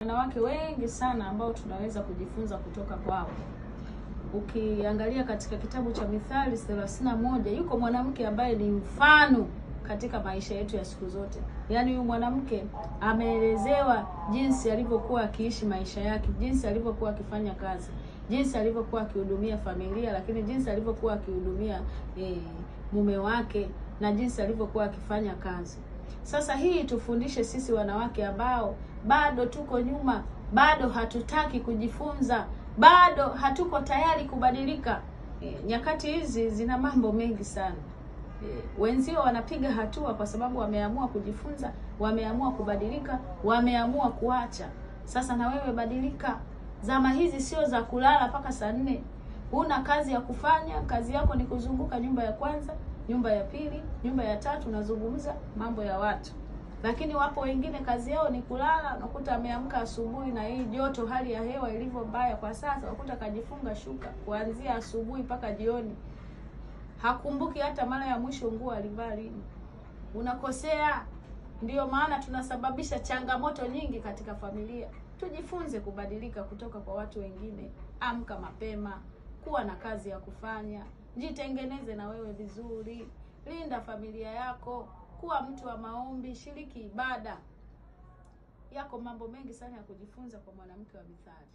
Wanawake wengi sana ambao tunaweza kujifunza kutoka kwao. Ukiangalia katika kitabu cha Mithali 31, yuko mwanamke ambaye ni mfano katika maisha yetu ya siku zote. Yaani huyu mwanamke ameelezewa jinsi alivyokuwa akiishi maisha yake, jinsi alivyokuwa akifanya kazi, jinsi alivyokuwa akihudumia familia, lakini jinsi alivyokuwa akihudumia mume wake na jinsi alivyokuwa akifanya kazi. Sasa hii tufundishe sisi wanawake ambao bado tuko nyuma, bado hatutaki kujifunza, bado hatuko tayari kubadilika. Nyakati hizi zina mambo mengi sana. Wenzio wanapiga hatua kwa sababu wameamua kujifunza, wameamua kubadilika, wameamua kuacha. Sasa na wewe badilika. Zama hizi sio za kulala mpaka saa 4. Huna kazi ya kufanya, kazi yako ni kuzunguka nyumba ya kwanza, nyumba ya pili, nyumba ya tatu, unazungumza mambo ya watu. Lakini wapo wengine kazi yao ni kulala, unakuta ameamka asubuhi na hii joto, hali ya hewa ilivyo mbaya kwa sasa, unakuta kajifunga shuka kuanzia asubuhi mpaka jioni. Hakumbuki hata mara ya mwisho nguo alivaa lini. Unakosea. Ndiyo maana tunasababisha changamoto nyingi katika familia. Tujifunze kubadilika kutoka kwa watu wengine. Amka mapema, kuwa na kazi ya kufanya, jitengeneze na wewe vizuri, linda familia yako, kuwa mtu wa maombi, shiriki ibada. Yako mambo mengi sana ya kujifunza kwa mwanamke wa Mithali.